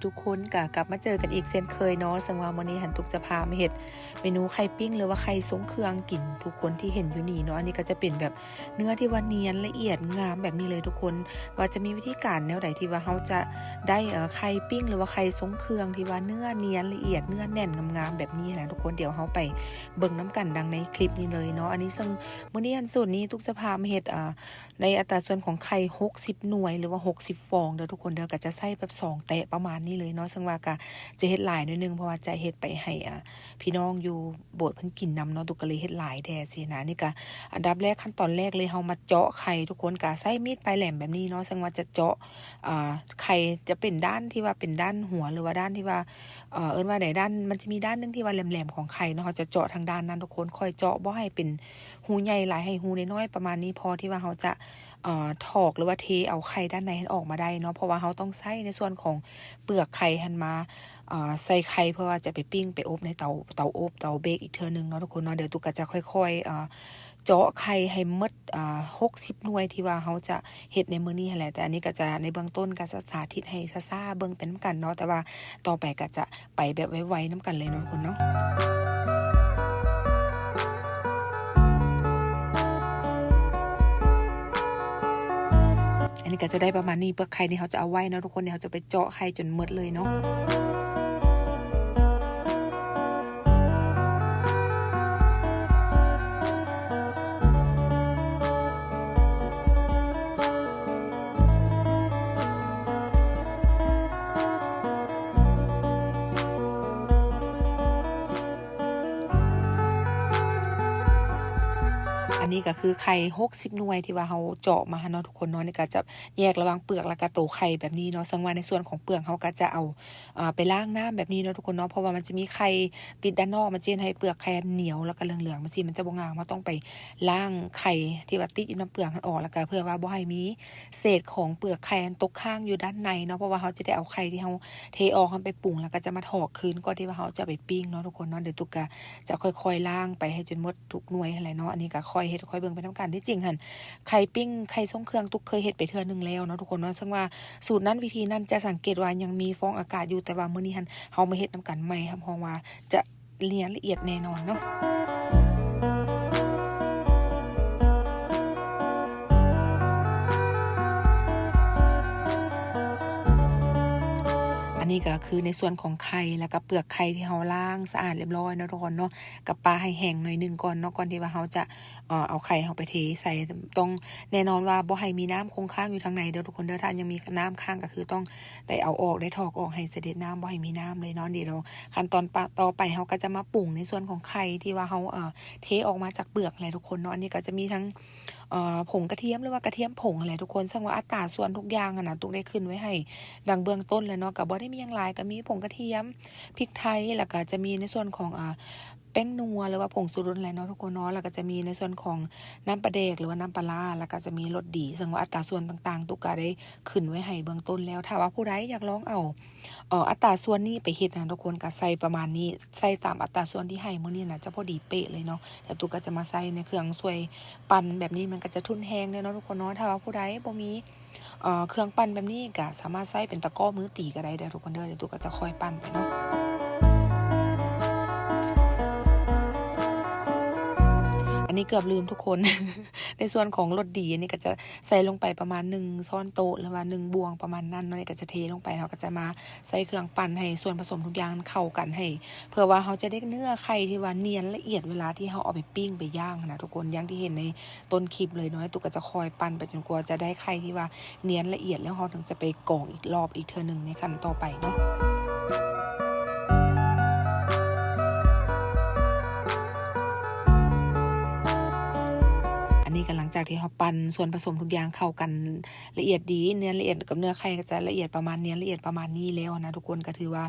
ທຸກຄົນ ກະກັບມາເຈີກັນອີກເຊັ່ນເຄີຍເນາະ. ເຊິ່ງວ່າມື້ນີ້ຫັ້ນຕຸກຈະພາມາເຮັດເມນູໄຂ່ປີ້ງ ຫຼືວ່າໄຂ່ຊົງເຄື່ອງກິນ ທຸກຄົນທີ່ເຫັນຢູ່ນີ້ເນາະ. ອັນນີ້ກໍຈະເປັນແບບເນື້ອທີ່ວ່ານຽນລະອຽດງາມແບບນີ້ເລີຍທຸກຄົນ. ວ່າຈະມີວິທີການແນວໃດທີ່ວ່າເຮົາຈະໄດ້ ເອີ ໄຂ່ປີ້ງ ຫຼືວ່າໄຂ່ຊົງເຄື່ອງທີ່ວ່າເນື້ອນຽນລະອຽດ ເນື້ອແໜ້ນງາມໆແບບນີ້ຫັ້ນນະທຸກຄົນ. ດຽວເຮົາໄປເບິ່ງນຳກັນດັ່ງໃນຄລິບນີ້ເລີຍເນາະ. ອັນນີ້ເຊິ່ງມື້ນີ້ຫັ້ນສູດນີ້ຕຸກຈະພາມາເຮັດ ເອີ ໃນອັດຕາສ່ວນຂອງໄຂ່ຫົກສິບໜ່ວຍ ຫຼືວ່າຫົກສິບຟອງເດີທຸກຄົນເດີ. ກໍຈະໃຊ້ແບບສອງແຕະປະມານນີ້ເລີຍເນາະ. ເຊິ່ງວ່າກໍຈະເຮັດຫຼາຍໜ້ອຍໜຶ່ງ ເພາະວ່າຈະເຮັດໄປໃຫ້ ອ່າ ພີ່ນ້ອງຢູ່ໂບດເພິ່ນກິນນຳເນາະ. ຕຸກກໍເລີຍເຮັດຫຼາຍແດ່ຊີ້ນະ. ນີ້ກໍອັນດັບແລກ ຂັ້ນຕອນແລກເລີຍ ເຮົາມາເຈາະໄຂ່ທຸກຄົນ ກໍໃຊ້ມີດປາຍແຫຼມແບບນີ້ເນາະ. ເຊິ່ງວ່າຈະເຈາະ ອ່າ ໄຂ່ຈະເປັນດ້ານທີ່ວ່າເປັນດ້ານຫົວ ຫຼືວ່າດ້ານທີ່ວ່າ ເອີ ເອີ້ນວ່າໃດ ດ້ານ ມັນຈະມີດ້ານໜຶ່ງທີ່ວ່າແຫຼມໆຂອງໄຂ່ເນາະ. ເຮົາຈະເຈາະທາງດ້ານນັ້ນທຸກຄົນ. ຄ່ອຍເຈາະ ບໍ່ໃຫ້ເປັນຮູໃຫຍ່ຫຼາຍ ໃຫ້ຮູນ້ອຍໆປະມານນີ້ ພໍທີ່ວ່າເຮົາຈະ ເອີ ຖອກ ຫຼືວ່າເທເອົາໄຂ່ດ້ານໃນຫັ້ນອອກມາໄດ້ເນາະ. ເພາະວ່າເຮົາຕ້ອງໃຊ້ໃນສ່ວນຂອງເປືອກໄຂ່ຫັ້ນມາ ເອີ ໃສ່ໄຂ່ ເພື່ອວ່າຈະໄປປີ້ງໄປອົບໃນເຕົາ ເຕົາອົບເຕົາເບກອີກເທື່ອໜຶ່ງເນາະທຸກຄົນເນາະ. ດຽວຕຸກກໍຈະຄ່ອຍໆ ເອີ ເຈາະໄຂ່ໃຫ້ໝົດ ເອີ ຫົກສິບໜ່ວຍທີ່ວ່າເຮົາຈະເຮັດໃນມື້ນີ້ຫັ້ນແຫຼະ. ແຕ່ອັນນີ້ກໍຈະ ໃນເບື້ອງຕົ້ນກໍຈະສາທິດໃຫ້ຊ້າໆເບິ່ງໄປນຳກັນເນາະ. ແຕ່ວ່າຕໍ່ໄປກໍຈະ ໄປແບບໄວໆນຳກັນເລີຍເນາະທຸກຄົນເນາະ. ອັນນີ້ກໍຈະໄດ້ປະມານນີ້. ເປືອກໄຂ່ນີ້ເຮົາຈະເອົາໄວ້ເນາະທຸກຄົນ. ດຽວເຮົາຈະໄປເຈາະໄຂ່ຈົນໝົດເລີຍເນາະ. ອັນນີ້ກໍຄືໄຂ່ຫົກສິບໜ່ວຍທີ່ວ່າເຮົາເຈາະມາຫັ້ນເນາະທຸກຄົນເນາະ. ນີ້ກໍຈະແຍກລະຫວ່າງເປືອກແລ້ວກໍໂຕໄຂ່ແບບນີ້ເນາະ. ເຊິ່ງວ່າໃນສ່ວນຂອງເປືອກເຮົາກໍຈະເອົາ ເອີ ໄປລ້າງນ້ຳແບບນີ້ເນາະທຸກຄົນເນາະ. ເພາະວ່າມັນຈະມີໄຂ່ຕິດດ້ານນອກ ມັນຈະເຮັດໃຫ້ເປືອກໄຂ່ໜຽວ ແລ້ວກໍເຫຼືອງໆ ມັນຊິ ມັນຈະບໍ່ງາມ. ເຮົາຕ້ອງໄປລ້າງໄຂ່ທີ່ວ່າຕິດຢູ່ນຳເປືອກຫັ້ນອອກ ແລ້ວກໍເພື່ອວ່າບໍ່ໃຫ້ມີເສດຂອງເປືອກໄຂ່ຫັ້ນຕົກຄ້າງຢູ່ດ້ານໃນເນາະ. ເພາະວ່າເຮົາຈະໄດ້ເອົາໄຂ່ທີ່ເຮົາເທອອກຫັ້ນໄປປຸງ ແລ້ວກໍຈະມາຖອກຄືນ ກ່ອນທີ່ວ່າເຮົາຈະໄປປີ້ງເນາະທຸກຄົນເນາະ. ດຽວຕຸກກະຈະຄ່ອຍໆລ້າງໄປໃຫ້ຈົນໝົດທຸກໜ່ວຍຫັ້ນແຫຼະເນາະ. ອັນນີ້ກໍຄ່ອຍເຮັດຄ່ອຍເບິ່ງໄປນຳກັນ. ທີ່ຈິງຫັ້ນ ໄຂ່ປີ້ງ ໄຂ່ຊົງເຄື່ອງ ຕຸກເຄີຍເຮັດໄປເທື່ອໜຶ່ງແລ້ວເນາະທຸກຄົນເນາະ. ເຊິ່ງວ່າສູດນັ້ນ ວິທີນັ້ນ ຈະສັງເກດວ່າຍັງມີຟອງອາກາດຢູ່, ແຕ່ວ່າມື້ນີ້ຫັ້ນເຮົາມາເຮັດນຳກັນໃໝ່ ຮັບຮອງວ່າຈະນຽນລະອຽດແນ່ນອນເນາະ. ອັນນີ້ກໍຄືໃນສ່ວນຂອງໄຂ່ ແລ້ວກໍເປືອກໄຂ່ທີ່ເຮົາລ້າງສະອາດຮຽບຮ້ອຍເນາະທຸກຄົນເນາະ, ກໍປະໃຫ້ແຫ້ງໜ້ອຍໜຶ່ງກ່ອນເນາະ ກ່ອນທີ່ວ່າເຮົາຈະ ເອີ ເອົາໄຂ່ເຮົາໄປເທໃສ່. ຕ້ອງແນ່ນອນວ່າບໍ່ໃຫ້ມີນ້ຳຄົງຄ້າງຢູ່ທາງໃນເດີທຸກຄົນເດີ. ຖ້າຍັງມີນ້ຳຄ້າງກໍຄືຕ້ອງໄດ້ເອົາອອກ ໄດ້ຖອກອອກໃຫ້ສະເດັດນ້ຳ ບໍ່ໃຫ້ມີນ້ຳເລີຍເນາະ. ດຽວຂັ້ນຕອນປະ ຕໍ່ໄປເຮົາກໍຈະມາປຸງໃນສ່ວນຂອງໄຂ່ທີ່ວ່າເຮົາ ເອີ ເທອອກມາຈາກເປືອກແຫຼະທຸກຄົນເນາະ. ອັນນີ້ກໍຈະມີທັງ ເອີ ຜົງກະທຽມ ຫຼືວ່າກະທຽມຜົງຫັ້ນແຫຼະທຸກຄົນ. ເຊິ່ງວ່າອັດຕາສ່ວນທຸກຢ່າງຫັ້ນນະ ຕຸກໄດ້ຂຶ້ນໄວ້ໃຫ້ດັ່ງເບື້ອງຕົ້ນແລ້ວເນາະ, ກໍບໍ່ໄດ້ມີຫຍັງຫຼາຍ ກໍມີຜົງກະທຽມ ພິກໄທ ແລ້ວກໍຈະມີໃນສ່ວນຂອງ ອາ ແປ້ງນົວ ຫຼືວ່າຜົງຊູລົດຫັ້ນແຫຼະເນາະທຸກຄົນເນາະ. ແລ້ວກໍຈະມີໃນສ່ວນຂອງນ້ຳປາແດກ ຫຼືວ່ານ້ຳປາຮ້າ ແລ້ວກໍຈະມີລົດດີ. ເຊິ່ງວ່າອັດຕາສ່ວນຕ່າງໆ ຕຸກກະໄດ້ຂຶ້ນໄວ້ໃຫ້ເບື້ອງຕົ້ນແລ້ວ. ຖ້າວ່າຜູ້ໃດຢາກລອງເອົາ ເອີ ອັດຕາສ່ວນນີ້ໄປເຮັດນະທຸກຄົນ ກໍໃສ່ປະມານນີ້ ໃສ່ຕາມອັດຕາສ່ວນທີ່ໃຫ້ມື້ນີ້ນະ ຈະພໍດີເປະເລີຍເນາະ. ແລ້ວຕຸກກໍຈະມາໃສ່ໃນເຄື່ອງຊ່ວຍປັ່ນແບບນີ້ ມັນກໍຈະທຸ່ນແຮງແດ່ເນາະທຸກຄົນເນາະ. ຖ້າວ່າຜູ້ໃດບໍ່ມີ ເອີ ເຄື່ອງປັ່ນແບບນີ້ ກໍສາມາດໃຊ້ເປັນຕະກ້ອມືຕີກໍໄດ້ເດີທຸກຄົນເດີ. ດຽວຕຸກກໍຈະຄ່ອຍປັ່ນໄປເນາະ. ອັນນີ້ເກືອບລືມທຸກຄົນ ໃນສ່ວນຂອງລົດດີ ອັນນີ້ກໍຈະໃສ່ລົງໄປປະມານໜຶ່ງຊ້ອນໂຕະ ຫຼືວ່າໜຶ່ງບ່ວງປະມານນັ້ນເນາະ. ນີ້ກໍຈະເທລົງໄປ ເຮົາກໍຈະມາໃສ່ເຄື່ອງປັ່ນໃຫ້ສ່ວນປະສົມທຸກຢ່າງເຂົ້າກັນ ໃຫ້ ເພື່ອວ່າເຮົາຈະໄດ້ເນື້ອໄຂ່ທີ່ວ່ານຽນລະອຽດເວລາທີ່ເຮົາເອົາໄປປີ້ງໄປຍ່າງຫັ້ນນະທຸກຄົນ. ຢ່າງທີ່ເຫັນໃນຕົ້ນຄລິບເລີຍເນາະ, ຕຸກກໍຈະຄ່ອຍປັ່ນໄປຈົນກວ່າຈະໄດ້ໄຂ່ທີ່ວ່ານຽນລະອຽດ ແລ້ວເຮົາເຖິງຈະໄປກອງອີກລອບອີກເທື່ອໜຶ່ງໃນຂັ້ນຕໍ່ໄປເນາະ. ອັນນີ້ກໍຫຼັງຈາກທີ່ເຮົາປັ່ນສ່ວນປະສົມທຸກຢ່າງເຂົ້າກັນລະອຽດດີ ນຽນລະອຽດກັບເນື້ອໄຂ່ ກໍຈະລະອຽດປະມານ ນຽນລະອຽດປະມານນີ້ແລ້ວນະທຸກຄົນ ກໍຖືວ່າ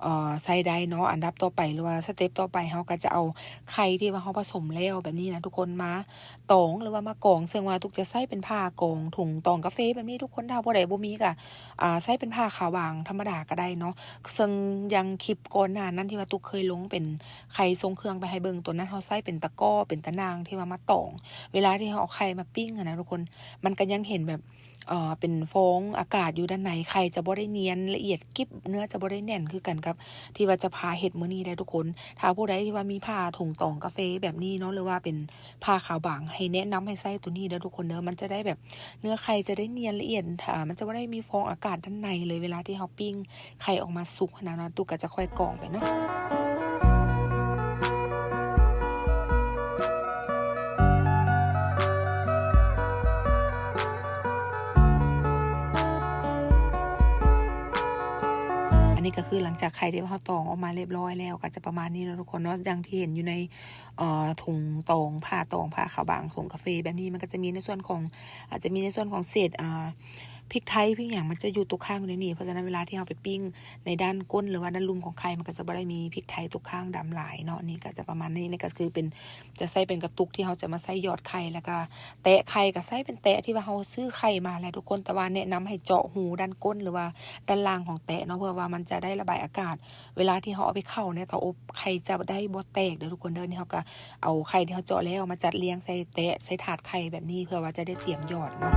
ເອີ ໃຊ້ໄດ້ເນາະ. ອັນດັບຕໍ່ໄປ ຫຼືວ່າສະເຕັບຕໍ່ໄປ ເຮົາກໍຈະເອົາໄຂ່ທີ່ວ່າເຮົາປະສົມແລ້ວແບບນີ້ນະທຸກຄົນ ມາຕອງ ຫຼືວ່າມາກອງ. ເຊິ່ງວ່າຕຸກຈະໃຊ້ເປັນຜ້າກອງ ຖົງຕອງກາເຟແບບນີ້ທຸກຄົນ. ຖ້າຜູ້ໃດບໍ່ມີກໍ ອ່າ ໃຊ້ເປັນຜ້າຂາວບາງທຳມະດາກໍໄດ້ເນາະ. ເຊິ່ງຢ່າງຄລິບກ່ອນໜ້ານັ້ນທີ່ວ່າຕຸກເຄີຍລົງເປັນໄຂ່ຊົງເຄື່ອງໄປໃຫ້ເບິ່ງ ຕົວນັ້ນເຮົາໃຊ້ເປັນຕະກໍ ເປັນຕະໜ່າງທີ່ວ່າມາຕອງ ເວລາທີ່ ເຮົາເອົາໄຂ່ມາປີ້ງຫັ້ນນະທຸກຄົນ ມັນກໍຍັງເຫັນແບບ ເອີ ເປັນຟອງອາກາດຢູ່ດ້ານໃນ. ໄຂ່ຈະບໍ່ໄດ້ນຽນລະອຽດກິບ ເນື້ອຈະບໍ່ໄດ້ແໜ້ນຄືກັນກັບທີ່ວ່າຈະພາເຮັດມື້ນີ້ເດີທຸກຄົນ. ຖ້າຜູ້ໃດທີ່ວ່າມີຜ້າຖົງຕອງກາເຟແບບນີ້ເນາະ ຫຼືວ່າເປັນຜ້າຂາວບາງ ໃຫ້ແນະນຳໃຫ້ໃຊ້ໂຕນີ້ເດີທຸກຄົນເດີ. ມັນຈະໄດ້ແບບ ເນື້ອໄຂ່ຈະໄດ້ນຽນລະອຽດ ອ່າ ມັນຈະບໍ່ໄດ້ມີຟອງອາກາດດ້ານໃນເລີຍ ເວລາທີ່ເຮົາປີ້ງໄຂ່ອອກມາສຸກຫັ້ນນະ. ຕຸກກໍຈະຄ່ອຍກອງໄປເນາະ. ອັນນີ້ກໍຄືຫຼັງຈາກໄຂ່ທີ່ວ່າເຮົາຕອງອອກມາຮຽບຮ້ອຍແລ້ວ ກໍຈະປະມານນີ້ເນາະທຸກຄົນເນາະ. ຢ່າງທີ່ເຫັນຢູ່ໃນ ເອີ ຖົງຕອງ ຜ້າຕອງ ຜ້າຂາວບາງ ຖົງກາເຟແບບນີ້ ມັນກໍຈະມີໃນສ່ວນຂອງ ອາດຈະມີໃນສ່ວນຂອງເສດ ອ່າ ພິກໄທ ພິກຫຍັງ ມັນຈະຢູ່ຕົກຄ້າງຢູ່ໃນນີ້. ເພາະສະນັ້ນເວລາທີ່ເຮົາໄປປີ້ງໃນດ້ານກົ້ນ ຫຼືວ່າດ້ານລຸ່ມຂອງໄຂ່ ມັນກໍຈະບໍ່ໄດ້ມີພິກໄທຕົກຄ້າງດຳຫຼາຍເນາະ. ນີ້ກໍຈະປະມານນີ້ ນີ້ກໍຄືເປັນ ຈະໃຊ້ເປັນກະຕຸກທີ່ເຮົາຈະມາໃສ່ຫຍອດໄຂ່ ແລ້ວກໍແຕະໄຂ່ ກໍໃຊ້ເປັນແຕະທີ່ວ່າເຮົາຊື້ໄຂ່ມາແຫຼະທຸກຄົນ. ແຕ່ວ່າແນະນຳໃຫ້ເຈາະຮູດ້ານກົ້ນ ຫຼືວ່າດ້ານລ່າງຂອງແຕະເນາະ ເພື່ອວ່າມັນຈະໄດ້ລະບາຍອາກາດ ເວລາທີ່ເຮົາເອົາໄປເຂົ້າໃນເຕົາອົບ ໄຂ່ຈະໄດ້ບໍ່ແຕກເດີທຸກຄົນເດີ. ນີ້ເຮົາກໍເອົາໄຂ່ທີ່ເຮົາເຈາະແລ້ວມາຈັດລຽງໃສ່ແຕະ ໃສ່ຖາດໄຂ່ແບບນີ້ ເພື່ອວ່າຈະໄດ້ຕຽມຫຍອດເນາະ.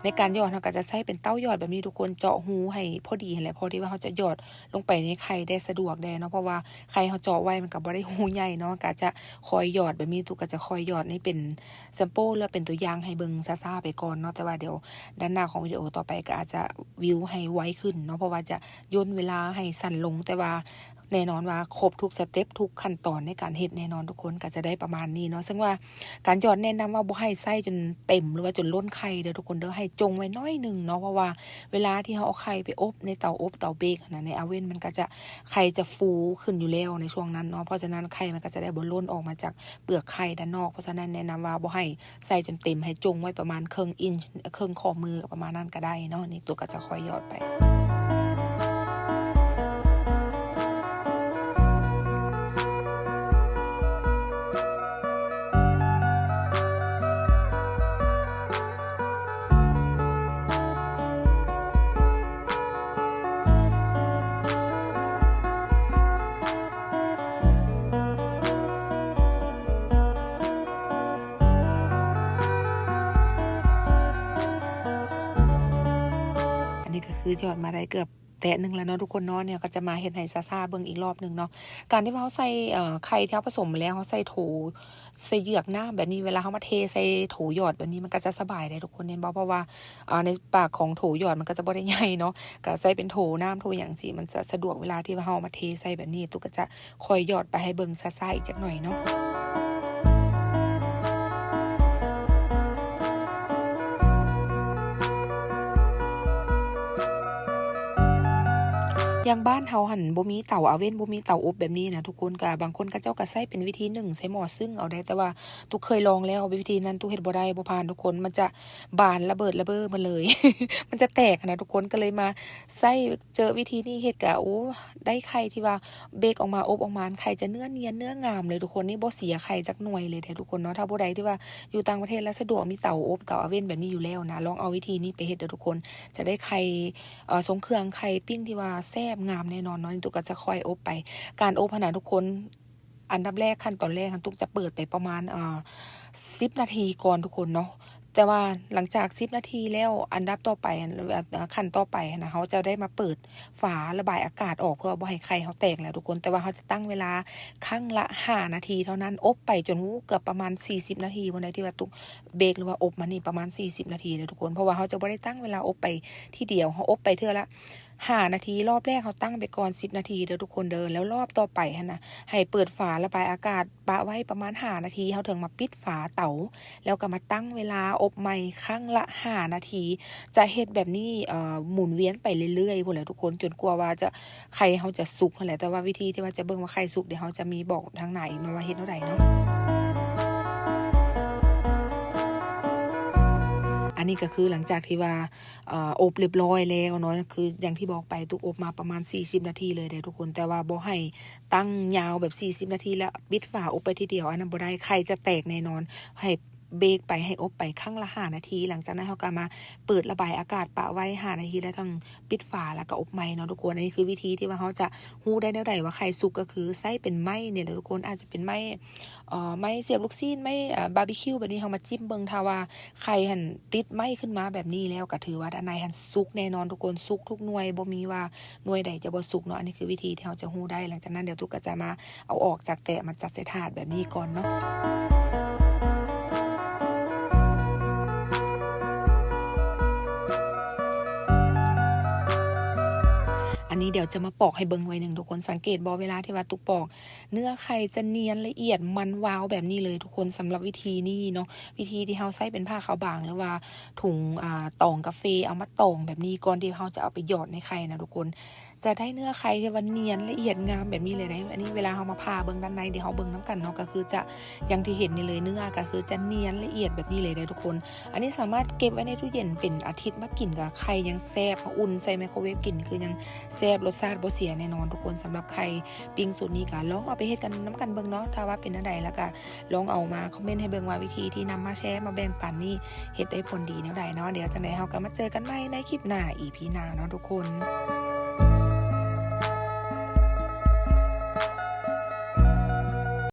ໃນການຫຍອດເຮົາກໍຈະໃຊ້ເປັນເຕົ້າຫຍອດແບບນີ້ທຸກຄົນ ເຈາະຮູໃຫ້ພໍດີຫັ້ນແຫຼະ ພໍທີ່ວ່າເຮົາຈະຫຍອດລົງໄປໃນໄຂ່ໄດ້ສະດວກແດ່ເນາະ. ເພາະວ່າໄຂ່ເຮົາເຈາະໄວ້ມັນກໍບໍ່ໄດ້ຮູໃຫຍ່ເນາະ ກໍຈະຄອຍຫຍອດແບບນີ້. ຕຸກກໍຈະຄອຍຫຍອດ ນີ້ເປັນ sample ຫຼືເປັນຕົວຢ່າງໃຫ້ເບິ່ງຊ້າໆໄປກ່ອນເນາະ. ແຕ່ວ່າດຽວດ້ານໜ້າຂອງວິດີໂອຕໍ່ໄປກໍອາດຈະວິວໃຫ້ໄວຂຶ້ນເນາະ ເພາະວ່າຈະ ຢ່ນເວລາໃຫ້ສັ້ນລົງ. ແຕ່ວ່າແນ່ນອນວ່າຄົບທຸກສະເຕັບ ທຸກຂັ້ນຕອນໃນການເຮັດແນ່ນອນທຸກຄົນ ກໍຈະໄດ້ປະມານນີ້ເນາະ. ເຊິ່ງວ່າການຫຍອດແນະນຳວ່າບໍ່ໃຫ້ໃສ່ຈົນເຕັມ ຫຼືວ່າຈົນລົ້ນໄຂ່ເດີທຸກຄົນເດີ ໃຫ້ຈົ່ງໄວ້ໜ້ອຍໜຶ່ງເນາະ. ເພາະວ່າເວລາທີ່ເຮົາເອົາໄຂ່ໄປອົບໃນເຕົາອົບເຕົາເບກຫັ້ນນະ ໃນອາເວັນ ມັນກໍຈະ ໄຂ່ຈະຟູຂຶ້ນຢູ່ແລ້ວໃນຊ່ວງນັ້ນເນາະ. ເພາະສະນັ້ນໄຂ່ມັນກໍຈະໄດ້ບໍ່ຫຼົ່ນອອກມາຈາກເປືອກໄຂ່ດ້ານນອກ. ເພາະສະນັ້ນແນະນຳວ່າບໍ່ໃຫ້ ໃສ່ຈົນເຕັມ ໃຫ້ຈົ່ງໄວ້ປະມານເຄິ່ງອິນ ເຄິ່ງຂໍ້ມື ປະມານນັ້ນກໍໄດ້ເນາະ. ນີ້ຕຸກກໍຈະຄ່ອຍຫຍອດໄປ. ອັນນີ້ກໍຄືຫຍອດມາໄດ້ເກືອບແຕະໜຶ່ງແລ້ວເນາະທຸກຄົນເນາະ. ນີ້ກໍຈະມາເຮັດໃຫ້ຊ້າໆເບິ່ງອີກລອບໜຶ່ງເນາະ. ການທີ່ວ່າເຮົາໃສ່ ເອີ ໄຂ່ທີ່ເຮົາປະສົມມາແລ້ວ ເຮົາໃສ່ໂຖ ໃສ່ເຢືອກນ້ຳແບບນີ້ ເວລາເຮົາມາເທໃສ່ໂຖຫຍອດແບບນີ້ ມັນກໍຈະສະບາຍໄດ໋ທຸກຄົນ ເຫັນບໍ່? ເພາະວ່າ ອ່າ ໃນປາກຂອງໂຖຫຍອດມັນກໍຈະບໍ່ໄດ້ໃຫຍ່ເນາະ ກໍໃຊ້ເປັນໂຖນ້ຳໂຖຫຍັງຊີ້ ມັນຈະສະດວກເວລາທີ່ວ່າເຮົາເອົາມາເທໃສ່ແບບນີ້. ຕຸກກໍຈະ ຄ່ອຍຫຍອດໄປໃຫ້ເບິ່ງຊ້າໆອີກຈັກໜ້ອຍເນາະ. ຢ່າງບ້ານເຮົາຫັ້ນບໍ່ມີເຕົາອາເວັນ ບໍ່ມີເຕົາອົບແບບນີ້ນະທຸກຄົນ. ກະບາງຄົນເຂົາເຈົ້າກະໃຊ້ເປັນວິທີໜຶ້ງໃສ່ໝໍ້ຊຶ້ງເອົາໄດ້ ແຕ່ວ່າຕຸກເຄີຍລອງແລ້ວ ວິທີນັ້ນຕຸກເຮັດບໍ່ໄດ້ ບໍ່ຜ່ານທຸກຄົນ ມັນຈະບານລະເບີດລະເບີໝົດເລີຍ ມັນຈະແຕກຫັ້ນນະທຸກຄົນ. ກໍເລີຍມາໃຊ້ ເຈີວິທີນີ້ເຮັດກະ ໂອ້ ໄດ້ໄຂ່ທີ່ວ່າເບກອອກມາ ອົບອອກມາ ໄຂ່ຈະເນື້ອນຽນເນື້ອງາມເລີຍທຸກຄົນ. ນີ້ບໍ່ເສຍໄຂ່ຈັກໜ່ວຍເລີຍເດ້ທຸກຄົນເນາະ. ຖ້າຜູ້ໃດທີ່ວ່າຢູ່ຕ່າງປະເທດແລ້ວສະດວກ ມີເຕົາອົບເຕົາອາເວັນແບບນີ້ຢູ່ແລ້ວນະ ລອງເອົາວິທີນີ້ໄປເຮັດເດີທຸກຄົນ. ຈະໄດ້ໄຂ່ ເອີ ຊົງເຄື່ອງ ໄຂ່ປີ້ງທີ່ວ່າແຊບງາມແນ່ນອນເນາະ. ນີ້ຕຸກກໍຈະຄ່ອຍອົບໄປ ການອົບຫັ້ນນະທຸກຄົນ ອັນດັບແລກ ຂັ້ນຕອນແລກຫັ້ນ ຕຸກຈະເປີດໄປປະມານ ເອີ ສິບນາທີກ່ອນທຸກຄົນເນາະ. ແຕ່ວ່າຫຼັງຈາກສິບນາທີແລ້ວ ອັນດັບຕໍ່ໄປ ຂັ້ນຕໍ່ໄປຫັ້ນນະ ເຮົາຈະໄດ້ມາເປີດຝາລະບາຍອາກາດອອກ ເພື່ອບໍ່ໃຫ້ໄຂ່ເຮົາແຕກແລ້ວທຸກຄົນ. ແຕ່ວ່າເຮົາຈະຕັ້ງເວລາຄັ້ງລະຫ້ານາທີເທົ່ານັ້ນ ອົບໄປຈົນ ໂອ້ ເກືອບປະມານສີ່ສິບນາທີພຸ້ນໃດ ທີ່ວ່າຕຸກເບກ ຫຼືວ່າອົບມານີ້ປະມານສີ່ສິບນາທີເດີທຸກຄົນ. ເພາະວ່າເຮົາຈະບໍ່ໄດ້ຕັ້ງເວລາອົບໄປທີດຽວ ເຮົາອົບໄປເທື່ອລະ ຫ້ານາທີ ລອບແລກເຮົາຕັ້ງໄປກ່ອນສິບນາທີເດີທຸກຄົນເດີ. ແລ້ວລອບຕໍ່ໄປຫັ້ນນະ ໃຫ້ເປີດຝາລະບາຍອາກາດປະໄວ້ປະມານຫ້ານາທີ ເຮົາເຖິງມາປິດຝາເຕົາ ແລ້ວກໍມາຕັ້ງເວລາອົບໃໝ່ຄັ້ງລະຫ້ານາທີ. ຈະເຮັດແບບນີ້ ເອີ ໝູນວຽນໄປເລື້ອຍໆພຸ້ນແຫຼະທຸກຄົນ ຈົນກວ່າວ່າຈະ ໄຂ່ເຮົາຈະສຸກຫັ້ນແຫຼະ. ແຕ່ວ່າວິທີທີ່ວ່າຈະເບິ່ງວ່າໄຂ່ສຸກ ດຽວເຮົາຈະມີບອກທາງໃນເນາະ ວ່າເຮັດແນວໃດເນາະ. ອັນນີ້ກໍຄືຫຼັງຈາກທີ່ວ່າ ເອີ ອົບຮຽບຮ້ອຍແລ້ວເນາະ ຄືຢ່າງທີ່ບອກໄປ ຕຸກອົບມາປະມານສີ່ສິບນາທີເລີຍເດ້ທຸກຄົນ. ແຕ່ວ່າບໍ່ໃຫ້ຕັ້ງຍາວແບບສີ່ສິບນາທີ ແລ້ວປິດຝາອົບໄປທີດຽວ ອັນນັ້ນບໍ່ໄດ້ ໄຂ່ຈະແຕກແນ່ນອນ. ໃຫ້ ເບກໄປ ໃຫ້ອົບໄປຄັ້ງລະຫ້ານາທີ. ຫຼັງຈາກນັ້ນເຮົາກໍມາເປີດລະບາຍອາກາດປະໄວ້ຫ້ານາທີ ແລ້ວຈັ່ງປິດຝາ ແລ້ວກໍອົບໃໝ່ເນາະທຸກຄົນ. ອັນນີ້ຄືວິທີທີ່ວ່າເຮົາຈະຮູ້ໄດ້ແນວໃດວ່າໄຂ່ສຸກ ກໍຄືໃຊ້ເປັນໄມ້ນີ້ແຫຼະທຸກຄົນ ອາດຈະເປັນໄມ້ ເອີ ໄມ້ສຽບລູກຊີ້ນ ໄມ້ ເອີ ບາບີຄິວ ແບບນີ້ ເຮົາມາຈິ້ມເບິ່ງ ຖ້າວ່າໄຂ່ຫັ້ນຕິດໄມ້ຂຶ້ນມາແບບນີ້ແລ້ວ ກໍຖືວ່າດ້ານໃນຫັ້ນສຸກແນ່ນອນທຸກຄົນ ສຸກທຸກໜ່ວຍ ບໍ່ມີວ່າໜ່ວຍໃດຈະບໍ່ສຸກເນາະ. ອັນນີ້ຄືວິທີທີ່ເຮົາຈະຮູ້ໄດ້. ຫຼັງຈາກນັ້ນດຽວຕຸກກໍຈະມາ ເອົາອອກຈາກແຕະມາຈັດໃສ່ຖາດແບບນີ້ກ່ອນເນາະ. ອັນນີ້ດຽວຈະມາປອກໃຫ້ເບິ່ງໜ່ວຍໜຶ່ງທຸກຄົນ ສັງເກດບໍ່ ເວລາທີ່ວ່າຕຸກປອກ ເນື້ອໄຂ່ຈະນຽນລະອຽດມັນວາວແບບນີ້ເລີຍທຸກຄົນ. ສຳລັບວິທີນີ້ເນາະ ວິທີທີ່ເຮົາໃຊ້ເປັນຜ້າຂາວບາງ ຫຼືວ່າ ຖົງ ອາ ຕອງກາເຟ ເອົາມາຕອງແບບນີ້ ກ່ອນທີ່ເຮົາຈະເອົາໄປຫຍອດໃນໄຂ່ນະທຸກຄົນ ຈະໄດ້ເນື້ອໄຂ່ທີ່ວ່ານຽນລະອຽດງາມແບບນີ້ເລີຍເດ້. ອັນນີ້ເວລາເຮົາມາຜ່າເບິ່ງດ້ານໃນ ດຽວເຮົາເບິ່ງນຳກັນເນາະ ກໍຄືຈະ ຢ່າງທີ່ເຫັນນີ້ເລີຍ ເນື້ອກໍຄືຈະນຽນລະອຽດແບບນີ້ເລີຍເດ້ທຸກຄົນ. ອັນນີ້ສາມາດເກັບໄວ້ໃນຕູ້ເຢັນເປັນອາທິດມາກິນ ກໍໄຂ່ຍັງແຊບ ມາອຸ່ນໃສ່ໄມໂຄຣເວຟກິນ ຄືຍັງແຊບ ລົດຊາດບໍ່ເສຍແນ່ນອນທຸກຄົນ. ສຳລັບໄຂ່ປີ້ງສູດນີ້ກໍລອງເອົາໄປເຮັດກັນນຳກັນເບິ່ງເນາະ ຖ້າວ່າເປັນແນວໃດ ແລ້ວກໍລອງເອົາມາຄອມເມັນໃຫ້ເບິ່ງວ່າ ວິທີທີ່ນຳມາແຊມາແບ່ງປັນນີ້ ເຮັດໄດ້ຜົນດີແນວໃດເນາະ. ດຽວຈັ່ງໃດເຮົາກໍມາເຈີກັນໃໝ່ໃນຄລິບໜ້າ ອີພີ ໜ້າເນາະທຸກຄົນ.